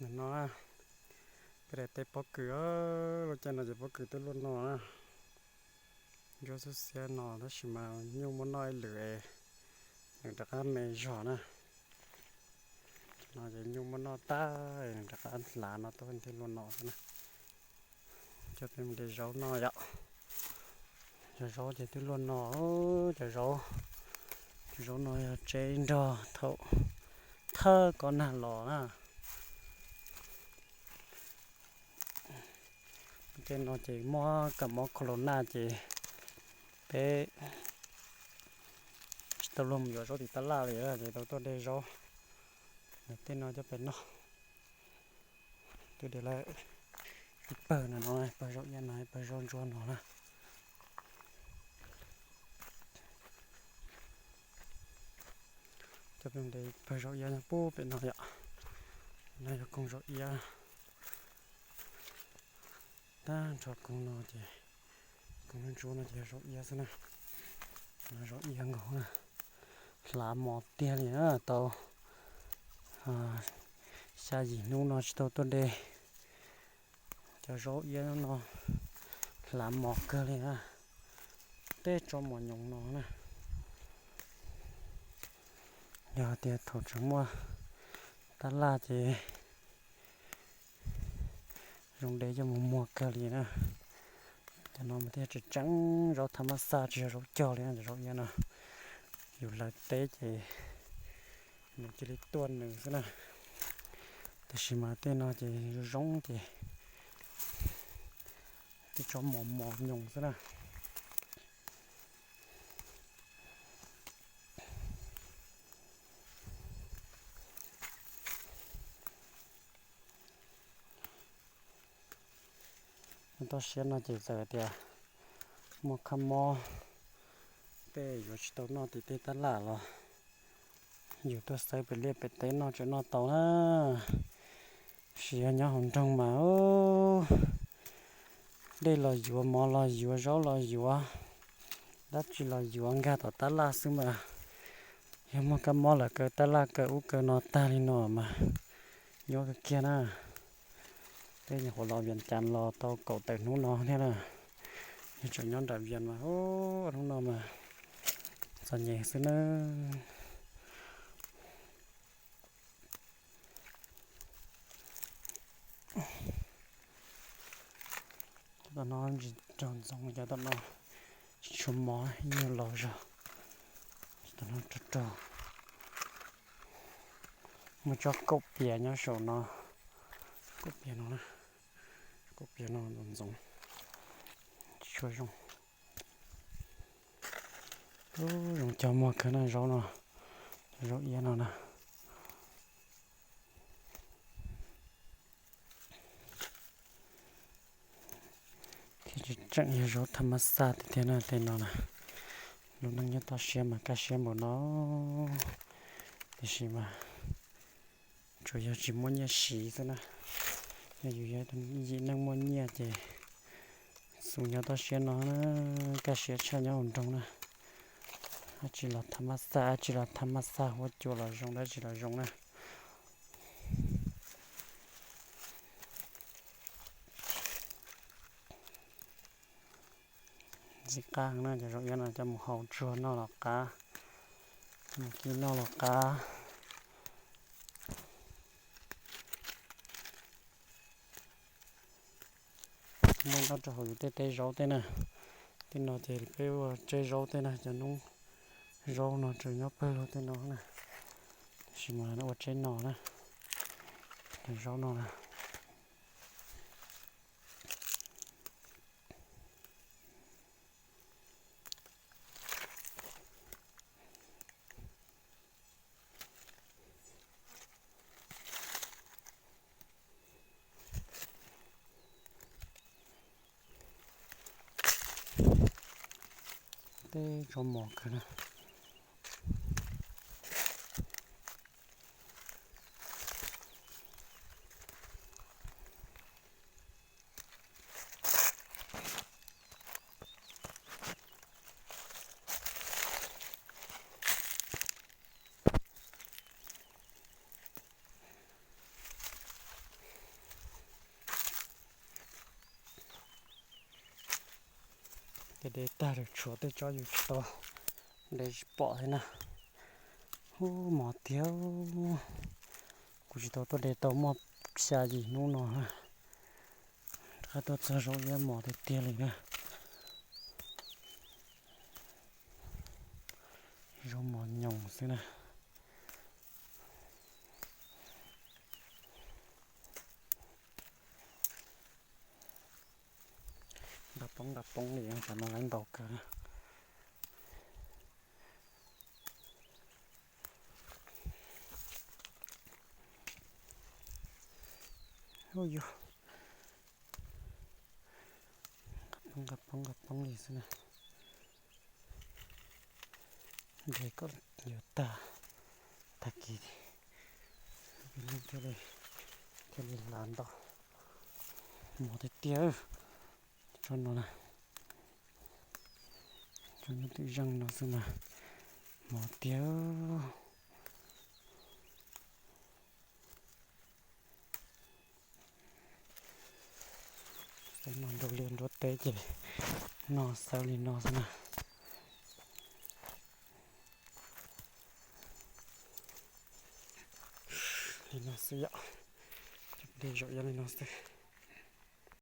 No, peb daim teb pob kws, lub caij no ces pob kws twb luaj no na. Ntsuab xwb xiab no tab sis mas nyuj muab noj ib lwm, nws rov qab me zog na. No ces nyuj muab noj tag, nws rov qab hlav no tuaj thiaj luaj no xwb na. Coj peb mus de zaub noj yom. Cov zaub ces twb luaj no, cov zaub, cov zaub no yog tseb nrog thaum thawj kob nag los na. Tej no ces muab kam mob corona ces peb tsis tau luag mus yuav zaub tim tab laj li ces tau tuaj de zaub. Tej no coj peb noj. Twb de lawm ib pawg no, ib pawg zaub iab no, ib pawg zaub ntsuab no na. Coj peb de ib pawg zaub iab nyob pub pem no yom. No yog koog zaub iab. Tag nrho koog no ces, koog ntsuab no ces yog zaub iab xwb na. No zaub iab nkaus na. Hlav mos tiag li na, tau xya yim hnub no tsis tau tuaj de. Cov zaub iab no hlav mos kawg li na. Tej tsob mos nyoos no na, yog tias thaum tseem muaj tab laj ces zoo de coj mus muag kawg li na. Cov no mas thiaj tseem tseem zaub tha mab xaj tsis yog zaub cog li na, cov zaub iab no. Yus hlawv teb ces nws cia li tuaj nws xwb na. Tiam sis mas tej no ces zoo zoo ces tej tsob mos mos nyoos xwb na. Toj siab no ces txawm tias muaj kab mob, tej yuav tsis tau noj tim tej tab laj los yus tuaj xawb pem liaj pem teb noj tseem noj tau na. Sis yog nyob hauv nroog mas dej los yuav, mov los yuav, zaub los yuav, dab tsi los yuav nkag tom tab laj xwb mas. Yog muaj kab mob lawm kaw tab laj kaw ub kaw no tag li no mas nyuaj kawg kiag na. Tej nyuam qhuav los Vias Cas los tau kaum tawm hnub no thiab na. Yog tseem nyob nram Vias mas hnub no mas txom nyem xwb na. Cov no ntsis raug ntxoov, cov tom no tsis tshua mos, ib nyuag laus zog. Cov no raug raug. Muaj tsob kaum pias nyob saum no, kaum pias no, kaum pias no ntxoov ntxoov, tsis tshua zoo. Ub, zoo cog muag kawg na zaub no, zaub iab no na. Thiab tseem tseem yog zaub tha mab xaj tiag tiag na tej no na. Lub neej nyob toj siab mas kaj siab npaum no, tiam sis mas tsuas yog tsis muaj nyiaj siv xwb na. Yog yus yog ib tug yim neej muaj nyiaj ces xus nyob toj siab no na, kaj siab tshaj nyob hauv nroog na. Dab tsi los tha mab xaj, dab tsi los tha mab xaj, huab cua los zoo, dab tsi los zoo na. Ntxim qab heev na, cov zaub iab no coj mus hau tsuag noj los qab, mus kib noj los qab. Muaj nyob rau hauv yus tej teb zaub tej na. Tej no ces peb ua tseb zaub tej na, cov noob zaub no tseem nyob pawg lug tej no na. Tab sis mas ua tseb no na, cov zaub no na. Teb tsob mos kawg na. Tej de tag lawm tshuav tej tsob yus tsis tau de tsis pom thiab na. Ub, mos tiag. Kuv tsis tau tuaj de tau muaj xya yim hnub no na. Rov qab tuaj txog zaum iab mos tiag tiag li na. Zaub mos nyoos xwb na. Nqa poob nqa poob li, tam no lawv ntaus kawg. Ub, yuav nqa poob nqa poob nqa poob li xwb na. De kom yuav tag, tag kis thiaj li, thiaj li lav ntau. Mos tiag tiag. Tsob no na, tsob nyob twm zeej no xwb na, mos tiag. Xav mas nrug liaj nruab teb ces no xav li no xwb na. Li no xwb yom. Cov de zaum yog li no xwb.